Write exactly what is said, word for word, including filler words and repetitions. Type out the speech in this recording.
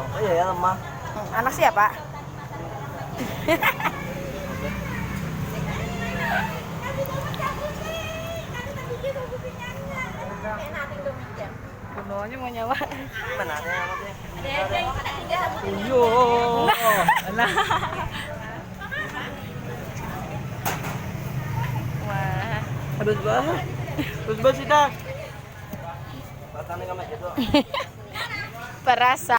Oh iya ya, lemah. Anak siapa? Gunanya mau nyawa. Mana ada yang apa? Iyo. Nah. Wah. Harus bah. Harus bah sih dah. Batangnya kamu gitu. Perasa